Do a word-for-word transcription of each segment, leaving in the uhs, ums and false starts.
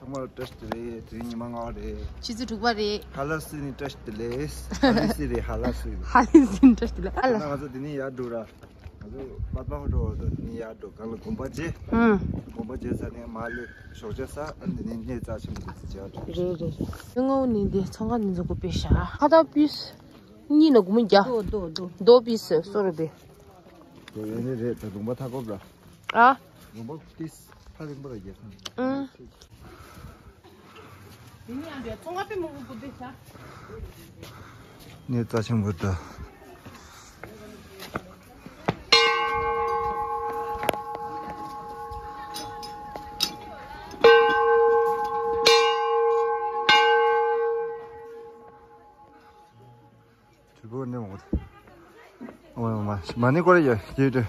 ཚང་མར་བཀྲ་ཤིས་བདེ་ལེགས། དེ་རིང་ཉི་མ་ལྔ་པ་རེད། ཆུ་ཚོད་དྲུག་པ་རེད། ཧ་ལ་སི་ནི་བཀྲ་ཤིས་བདེ་ལེགས། ཧ་ལི་སི་རེད། ཧ་ལ་སི་རེད། ཧ་ལི་སི་ནི་བཀྲ་ཤིས་བདེ་ལེགས། ཨ་ལ། ང་ཚོ་དེ་ནས་ཡར་འགྲོ་ར། ང་ཚོ་པད་མ་ཧོ་ཊལ་དུ་དེ་ནས་ཡར་འགྲོ། གང་ལ་དགོན་པ་མཇལ། ཨང་། དགོན་པ་མཇལ་ཚར་ནས་མར་ལོས་ཞོགས་ཇ་ཟ། ཨ་ནི་དེ་ནས་གནས་རྩ་ཆེན་པོ་དེ་ཚོ་མཇལ་བ་འགྲོ། རེད་རེད་རེད། ང་འོ་ནི་འདི་ཚོང་ཁང་འདི་ཚོ་གོ་པས་ཤ། ཁ་ཏ་པིས་གཉིས་ན་སྒོར་མོ་བརྒྱ། རྡོ་རྡོ་རྡོ། རྡོ་པིས་སོ་རེད་པས། དེ་ཡན་ནི་རེད། ད་དགོན་པ་མཐའ་འཁོབ་ར། ཨ། དགོན་པ་ཏིས་ཕ་རིང་པོ་ར་རྒྱལ་ཁང་། ཨང་། དེ་ནི་ཡང་དེ་ཚོང་ཁང་དཔེ་མང་པོ་དགོས་དེ་ཤ། ནས་རྩ་ཆེན་པོ་འདྲ། དུས་བབ་ནས་འོང་། ཨོ་མ་མ་ནི་ཀོ་རེ་ཡ་ཡེ་དེ།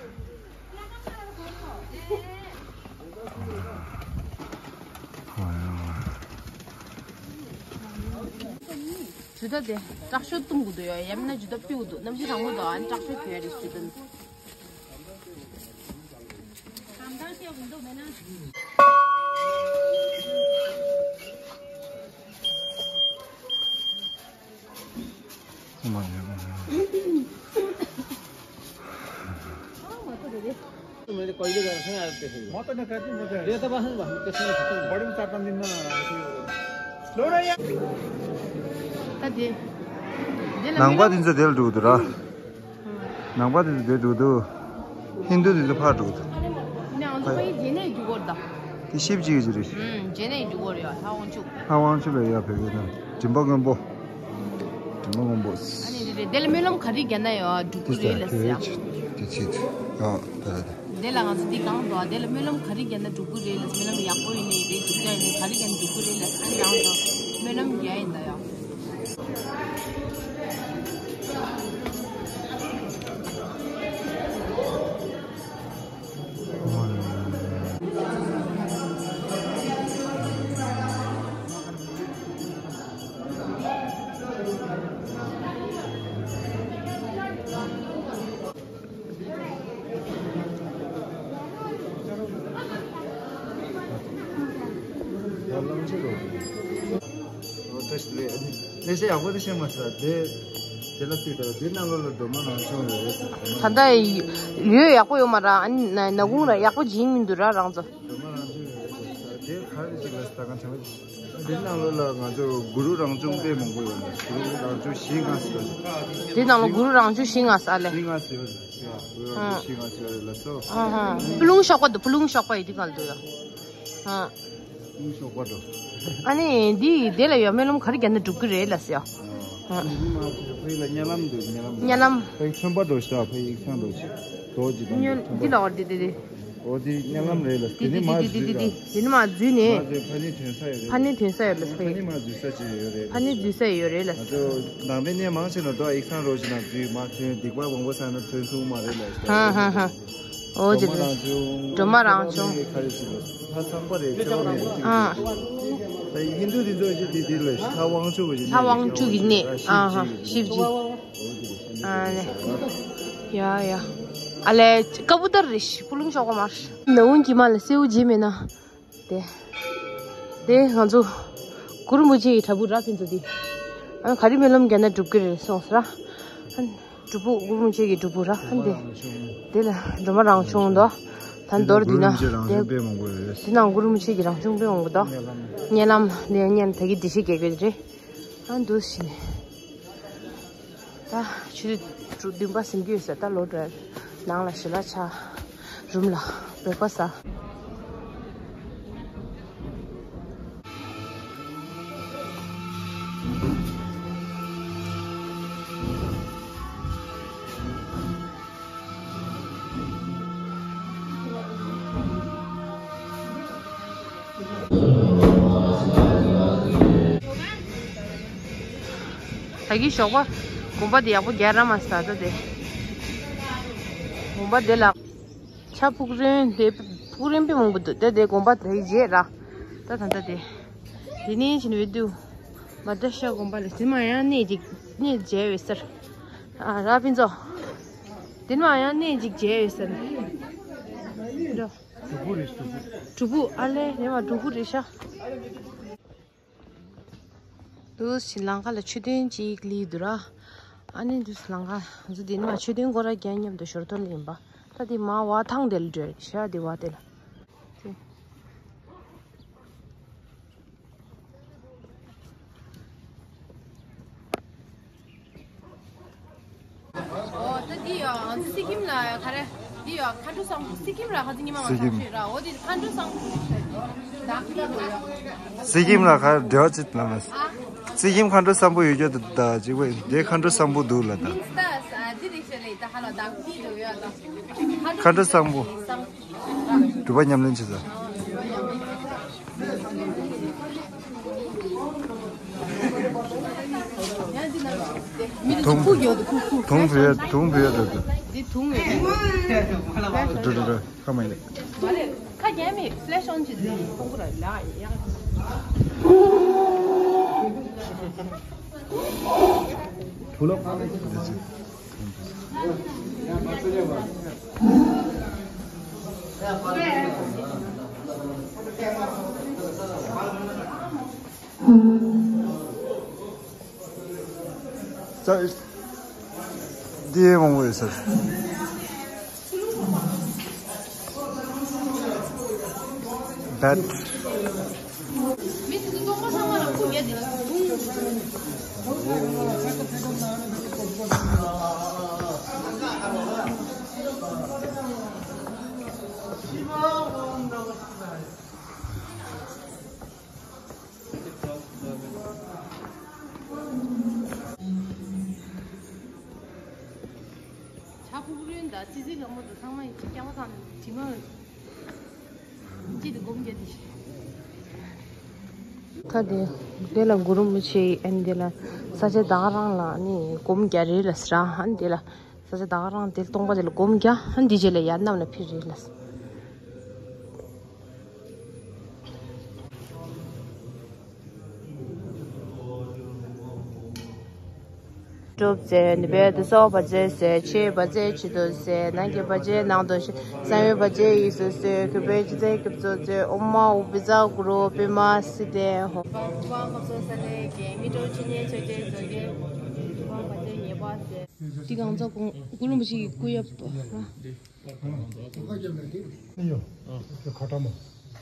ཇུ་ད་དེ་དྲག་ཤོས་བཏུམ་དགོས་འདུག་ཡ། ཡང་མིན་ན་ཇུ་ད་ཕུད་དགོས་འདུག་གནམ་གཤིས་གྲང་མོ་འདུག་ཨ་ནི་དྲག་ཤོས་ཕུད་ཡ་རེད་ཇུ་ད། ད་དེ། དེ་ལ་ནང་པ་དེ་ཚོ་དེ་ལ་འགྲོ་གི་འདུག་ར། ནང་པ་དེ་ཚོ་དེ་འགྲོ་འདུག་ཧིན་དུ་དེ་ཚོ་ཕར་འགྲོ་གི་འདུག་ཨ་ནི་ང་ཚོ་ཕ་ཡི་རྗེས་ནས་རྒྱུག་དགོས་རེད་ད། དེ་ཤིབ་ཅིག་ཅིག་རེད། ཨུམ། རྗེས་ནས་རྒྱུག་དགོས་རེད་ཡ། ལྷ་དབང་ཕྱུག་ལྷ་དབང་ཕྱུག་ལ་ཡ་བོད་སྐད་དང་། མགྲིན་པ་སྔོན་པོ། མགྲིན་པ་སྔོན་པོ། ཨ་ནི་རེད་རེད། དེ་ལ་སྨོན་ལམ་ག་རེ་རྒྱག་ན་ཡང་འགྲུབ་གི་རེད་ལ་ཟེར་ཡ། དེ་ཚིག་ཡ་ད་རེད། དེ་ལ་ང་ཚོ་འདི་གང་འདུག་དེ་ལ་སྨོན་ལམ་ག་རེ་རྒྱག་ན་འགྲུབ་གི་རེད་ལ། སྨོན་ལམ་ཡག་པོ་ཡིན་ནའི་རེད། སྡུག་ཅག་ཡིན་ནའི་ག་རེ་རྒྱག་ན་འགྲུབ་གི་རེད་ལ་ཟེར། ཨ་ནི་རང་ཚོ་སྨོན་ལམ་རྒྱག་ཡིན་ད་ཡ། ལེ་ཤ་ཡག་པོ་དེ་ཤེས་མ་སོང་། དེ་དེ་ལ་ཚིག་དང་དེ་ནང་ལོགས་ལ་སྒྲོལ་མ་རང་བྱུང་ཡོད་རེད། ད་ལྟ་ཡོད་ཡག་པོ་ཡོད་མ་རེད། ཨ་ནི་ན་ན་གུང་ར་ཡག་པོ་བྱིན་མི་འདུག་ར་རང་ཚོ། སྒྲོལ་མ་རང་བྱུང་ཡོད་རེད། དེ་ག་རེ་ཅིག་ལ་ད་གང་བྱ་བ། དེ་ནང་ལོགས་ལ་ང་ཚོ་གུ་རུ་རང་བྱུང་དཔེ་མང་པོ་ཡོད་རེད། གུ་རུ་རང་བྱུང་བཞི་ལྔ་ཙམ་ཡོད་རེད། དེ་ནང་ལ་གུ་རུ་རང་བྱུང་བཞི་ལྔ་ཙམ་ཨ་ལེ། བཞི་ལྔ་ཙམ་ཡོད་རེད། གུ་རུ་རང་བྱུང་བཞི་ལྔ་ཙམ་ཡོད་རེད་ལ་སོ། ཨ་ཧ། ཕུ་ལུང་ཤོག་པ་འདུག་ཕུ་ལུང་ཤོག་པ་ཡོད་དུས་ག་ལ་འདུག་ཡ། ཨ། ཨུ་ཤོག་པ་འགྲོ། ཨ་ནི་འདི་དེ་ལ་ཡོད་སྨོན་ལམ་ག་རེ་རྒྱག་ན་འགྲུབ་ཀྱི་རེད་ལ་ཟེར། ཨ། ཨ། ཕ་ཡི་ལ་གཉའ་ལམ་འདུག་གཉའ་ལམ། གཉའ་ལམ། ཕ་ཡི་ཚོན་པ་འགྲོ་ཤག་ཕ་ཡི་ཡིག་ཚང་འགྲོ་ཤག་རྡོ་རྗེ་གདན། འདི་ལ་འོ་དེ་དེ་དེ། འོ་དེ་གཉའ་ལམ་རེད་ལ། དེ་དེ་ནི་མ་འཛུལ་ར། དེ་ནི་མ་འཛུལ་ནས། མ་འཛུལ་ཕ་ནི་ཐོན་ས་ཡོད་རེད། ཕ་ནི་ཐོན་ས་ཡོད་ལ་ཕ་ཡི། ཕ་ནི་མ་འཛུལ་ས་ཅིག་ཡོད་རེད། ཕ་ནི་འཛུལ་ས་ཡོད་རེད་ལ་ང་ཚོ་ནང་པའི་གནས་མང་ཆེ་ན་རྡོ་ཡིག་ཚང་རོ་ཞིག་ན་འཛུལ་མ་ཐོན། སྡིག་པ་མང་པོ་བསགས་ན་ཐོན་སོང་མ་རེད་ལ། ཧ་ཧ་ཧ། འོ་དེ་རེད། སྒྲོལ་མ་རང་བྱུང་། ཁ་རེ་ཞིག་ལ་ས་ཚང་པ་རེད། ཆ་བ་མེད་པ་ཅིག་ཨ། རེད། ད་ཧིན་དུ་དེ་ཚོ་ཞིག་དེ་དེ་ལ་ལྷ་དབང་ཕྱུག་གི་ལྷ་དབང་ཕྱུག་གི་གནས། ཨ་ཧ། ཤིབ་ཇི། ཨ་ལེ། ཡ་ཡ། ཨ་ལེ། ཀ་བུ་ཏར་རེད། ཕུ་ལུང་ཤོག་པ་མར། ནག་ཁུང་གི་མ་ལ་སེའུ་རྗེ་མེད་ན། དེ། དེ་ང་ཚོ་གུ་རུ་རིན་པོ་ཆེ་ཡི་བྲག་ཕུག་ར་ཕན་ཚུན་དེ། ཨ་ག་རེ་སྨོན་ལམ་རྒྱག་ན་འགྲུབ་ཀྱི་རེད་གསུངས་སོང་ར། ཨ་སྒྲུབ་ཕུག་གུ་རུ་རིན་པོ་ཆེ་གི་སྒྲུབ་ཕུག་ར་ཨ་འདི། དེ་ལ་སྒྲོལ་མ་རང་བྱུང་འདུག་ད་མདོར་བསྡུས་ན་དེ། དེ་ནང་གུ་རུ་རིན་པོ་ཆེ་གི་རང་བྱུང་དཔེ་མང་པོ་འདུག་གཉའ་ལམ་ནས་གཉའ་ལམ་ད་གི་བདེ་གཤེགས་བརྒྱད་པའི་རེད། ཨ་འདུག་ཞིག་ནས། ད་ཆུ་ཚོད་དྲུག་བདུན་པ་ཟིན་གྱི་ཡོད་ས། ད་ལོག་འགྲོ་ཡ། ནང་ལ་ཞལ་ལག་ཆགས། རུམ་ལ་བེག་ཕ་སི་ཟ། ད་གི་ཞོགས་པ་དགོན་པ་དེ་ཡག་པོ་རྒྱག་ར་མ་ས་ད་དེ། དགོན་པ་དེ་ལ་ཆ་ཕུག་རོན་དེ་ཕུག་རོན་དཔེ་མང་པོ་འདུག་ད་དེ་དགོན་པ་དེ་རྗེས་ར། ད་ད་ད་དེ། དེ་ནས་ཕྱིན་བེ་དུ། མ་ད་ཤ་དགོན་པ་ལ་དེ་མ་ཡང་གནས་ཅིག་གནས་མཇལ་བའི་སར། ཨ་ར་ཕིན་ཚོ། དེ་མ་ཡང་གནས་ཅིག་མཇལ་བའི་སར། འགྲོ། གྲུ་གུ་རེད། གྲུ་གུ། གྲུ་གུ་ཨ་ལེ་རེད་བ། གྲུ་གུ་རེད་ཤག་འདུག་སེ་ལམ་ཁ་ལ་མཆོད་རྟེན་གཅིག་སླེབས་འདུག་ར། ཨ་ནི་འདུག་སེ་ལམ་ཁ་ང་ཚོ་འདི་ནས་མར་མཆོད་རྟེན་སྐོར་ར་རྒྱག་མཉམ་དུ་ཞོར་ཐོག་ལ་ཡིན་པ། ད་འདི་མར་བ་ཐང་དེ་ལ་འགྲོ་ཤག་འདི་བ་དེ་ལ། ཨོ། ད་འདི་ཡོ། སི་ཀིམ་ལ་ག་རེ། འདི་ཡོ། མཁའ་འགྲོ་བསམ་སི་ཀིམ་ལ་ཁ་ཚི་ཉི་མ་ང་སི་ཀིམ་ཚང་ཤོད་ར། འོ་འདི་མཁའ་འགྲོ་བསམ་ད་ཁི་ལ་ཡོ། སི་ཀིམ་ལ་ག་འབྲེལ་བ་ཅིག་ལ་མ། ཨ། སི་ཀིམ་མཁའ་འགྲོ་བསམ་པོ་ཡོད་རྒྱུ་ད་ཅིག་བས་འདི་མཁའ་འགྲོ་བསམ་པོ་འདུག་ལ་ད། མིན་སི་ད་ཨ་འདི་རིགས་ཤ་ལེ་ད་ཧ་ལ་ད་ཁི་འགྲོ་ཡོ་ད། མཁའ་འགྲོ་བསམ་པོ། སྒྲུབ་པ་ཉམས་ལེན་བྱེད་ས། མི་དུང་ཁུག་ཡོད་དུ་ཁུག་ཁུག་དུང་བུ་ཡ་དུང་བུ་ཡ་འགྲོ་འགྲོ། འདི་དུང་ཡོད། འགྲོ་འགྲོ་འགྲོ། ཁ་མ་ཡིན། མ་རེད། ཁ་རྒྱན་མེད། ཕི་ལེ་ཤི་ཨོན་བྱེད་དུས་གཏོང་གི་ར་ལ་ཡ། ཐུགས་ལ་ཕ་མེད་ཀྱི་འདི་ཚོ། ཙ། འདི་མང་པོ་ཡོད་ས་རེད། བེད། ཇ་ཕུག་རོན་དང་ཙི་ཙི་ལྷ་མོ་དང་ཚང་མ་ཡིན་གཅིག་རྐྱང་པ་ཚང་དྲི་མ། ཅི་དེ་སྒོམ་རྒྱག་དེ། ད་དེ་དེ་ལ་གུ་རུ་རིན་པོ་ཆེ་ཨན་དེ་ལ་ས་ཆ་ད་ག་རང་ལ་ནི་སྒོམ་རྒྱག་རེད་ལ་ཟེར་ཨན་དེ་ལ། ས་ཆ་ད་ག་རང་དེ་སྟོང་པ་དེ་ལ་སྒོམ་རྒྱག་ཨན་དེ་རྗེས་ལ་ཡར་གནམ་ལ་འཕུར་རེད་ལ། སྒྲུབ་ཚེ་ནུས་པའི་དུ་སོགས་བ་ཚེ་ཟེར། ཆོས་བ་ཚེ་ཆེད་དུ་ཟེར། ནང་གི་བ་ཚེ་ནང་དུ་ཤེས། གསང་བའི་བ་ཚེ་ཡིས་སུ་ཟེར། གུས་པས་ཅི་ཚེ་སྐྱབས་སུ་མཆི། ཨོཾ་མ་ཧཱུྃ་བཛྲ་གུ་རུ་པདྨ་སིདྡྷི་ཧོ། འདི་གང་ཚོགས་གུ་རུ་རིན་པོ་ཆེ་གི་སྐུ་ཡབ། ཡོ། ཁ་ཏམ་མོ།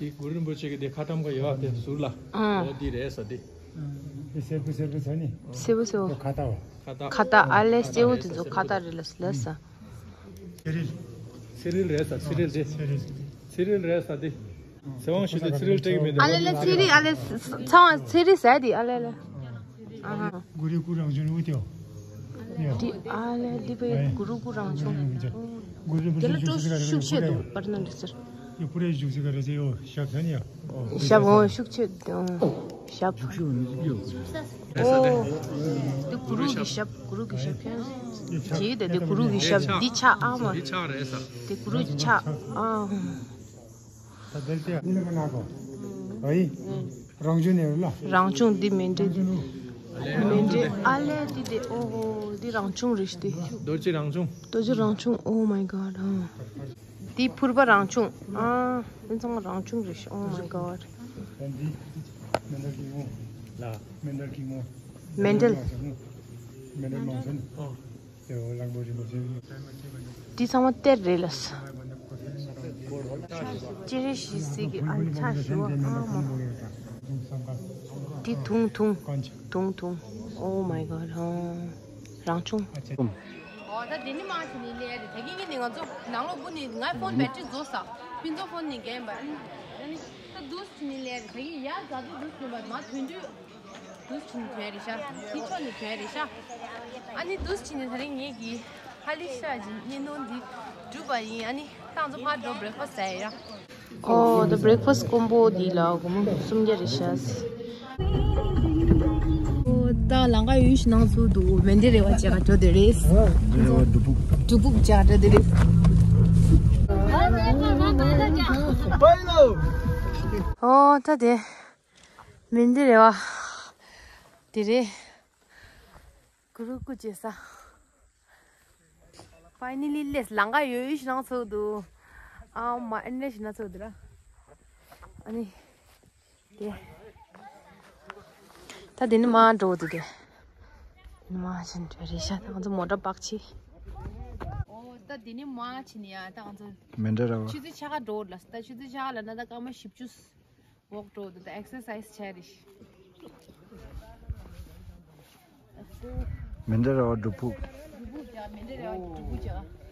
དེ་གུ་རུ་རིན་པོ་ཆེ་གི་དེ་ཁ་ཏམ་ག་ཡོད་དེ་ཟུར་ལ། ཨ། འོ་དེ་རེད་ས་དེ། དེ་སེར་པོ་སེར་པོ་ས་ནི། སེར་པོ་སེར་པོ། ཁ་ཏ་བ། ཁ་ཏ། ཁ་ཏ་ཨ་ལེ་སེར་པོ་དེ་ཚོ་ཁ་ཏ་རེད་ལ་ལ་ས། ཚེ་རིལ། ཚེ་རིལ་རེད་ས་ཚེ་རིལ་དེ། ཚེ་རིལ། ཚེ་རིལ་རེད་ས་དེ། ཚེ་དབང་ཞུ་དུས་ཚེ་རིལ་སྤྲད་ཀྱི་མེད་དོ། ཨ་ལེ་ལེ་ཚེ་རིལ་ཨ་ལེ་ཚང་ཚེ་རིལ་ཟ་དེ་ཨ་ལེ་ལེ། ཨ་ཧ། གུ་རུ་སྐུ་རང་བྱོན་ཨུ་ཏེའོ། འདི་ཨ་ལེ་འདི་པའི་གུ་རུ་སྐུ་རང་བྱོན། གུ་རུ་དེ་ལ་སྤྲོ་ཤུགས་ཆེ་འདུག་པར་ན་འདི་ཟེར། ཡོ་པུ་རེ་བཞུགས་སི་ག་རེ་ཟེར་ཡོ་ཞབས་ཟེར་ནི་ཡོ། ཞབས་འོ་ཤུགས་ཆེ་འདུག་ཞབས། འོ། འདི་གུ་རུ་གི་ཞབས་གུ་རུ་གི་ཞབས་ཁྱོད། དེ་དེ་གུ་རུ་གི་ཞབས་འདི་ཕྱག་ཨ་མ། འདི་ཕྱག་རེད་ས། དེ་གུ་རུ་གི་ཕྱག་ཨ། ད་དེར་ཏེ་ཨ་ནི་མ་ན་གོ། ཨའི། རང་བྱུང་ནས་ལ། རང་བྱུང་འདི་མེ་འདྲེ། མེ་འདྲེ་ཨ་ལེ་འདི་དེ་ཨོ་ཧོ་འདི་རང་བྱུང་རེད་ཤི་དེ། རྡོ་རྗེ་རང་བྱུང་། རྡོ་རྗེ་རང་བྱུང་། Oh my god ཨ། འདི་ཕུར་པ་རང་བྱུང་ཨ། འདི་ཚང་མ་རང་བྱུང་རེད་ཤི། Oh my god ད་འདི་མེ་འདྲེ་གི་ངོ་། ལ། མེ་འདྲེ་གི་ངོ་། མེ་འདྲེ། མེ་འདྲེ་མང་སོང་། འདི་ཚང་མ་གཏེར་རེད་ལ། ཅི་རེད་ཞིག་ཟིག་གི་ཨ་ནི་ཆ་ཞུ་བ་ཨ་མ། འདི་དུང་དུང་དུང་དུང་། Oh my god ཧང་། རང་བྱུང་། ཨོ་ད་དེ་ནི་མ་ཞུ་ནི་ལས་རེད། ད་གིན་གི་ནི་ང་ཚོ་ནང་ལོགས་སྒུག་ནི་ང་ཕོན་བེ་ཊི་རི་རྫོགས་ས། ཕུན་ཚོགས་ཕོན་ནི་རྒན་པ་ཨ་ནི་ད་འདུག་ཞུ་ནི་ལས་རེད། ད་གིན་ཡ་ད་འདུག་འདུག་ཞུ་བ་མ་ཐོན་དུས། དུས་ཕྱིན་གྱི་རེད་ཤག་དེ་ཕྱོགས་ནས་གྱོན་རེད་ཤག་ཨ་ནི་དུས་ཕྱིན་ནས་ད་རིང་ངེད་ཀྱི་ཧ་ལི་ཤ་ཅིག་བརྙན་ཐུང་འདི་གྲུབ་པ་ཡིན། ཨ་ནི་ཏང་ཙོ་ཕར་འགྲོ་བྷི་རེག་ཕ་སི་ཟ་ཡ། ཨོ་ད་བྷི་རེག་ཕ་སི་ཀོམ་པོ་འདི་ལ་སྒོར་མོ་སུམ་བརྒྱ་རེད་ཤག་ཨོ་ད་ལམ་ཁ་ཡུལ་ཞིག་ནང་ཚུད་འདུག་མེ་འདི་རེ་བ་བྱེད་ག་འགྲོ་འདོད་རེད། རེ་བ་སྒྲུབ་ཕུག་སྒྲུབ་ཕུག་བྱེད་ག་འགྲོ་འདོད་རེད། ཨོ་ད་དེ། མི་འདི་རེད་བ། དེ་རེད། གུ་རུ་སྐུ་མཇལ་ས། Finally ལས་ལམ་ཁ་ཡོད་ཡོད་ཞིག་ནང་ཚུད་འདུག་ཨ་མ་ཨ་ནེ་ཞིག་ན་ཚོད་འདི་ར། ཨ་ནི། དེ། ད་དེ་ནི་མ་འགྲོ་འདུག་དེ། དེ་ནི་མ་ཕྱིན་འདྲ་རེད་ཤག་ད་ང་ཚོ་མོ་ཊ་པག་ཆེ། ཨོ་ད་དེ་ནི་མ་ཕྱིན་ཡ་ད་ང་ཚོ། མི་འདྲ་ར་བ། ཆུ་ཚོད་ཕྱེད་ཀ་འགྲོ་ལ་ད་ཆུ་ཚོད་ཕྱེད་ཀ་ལ་ན་ད་སྐར་མ་བཞི་བཅུ། ཝོག་འགྲོ་འདུག་ད་ཨེག་སར་སའི་ཛི་བྱས་རེད། མི་འདྲ་ར་བ་སྒྲུབ་ཕུག་སྒྲུབ་ཕུག་ཡ་མི་འདྲ་ར་བ་སྒྲུབ་ཕུག་ཡ།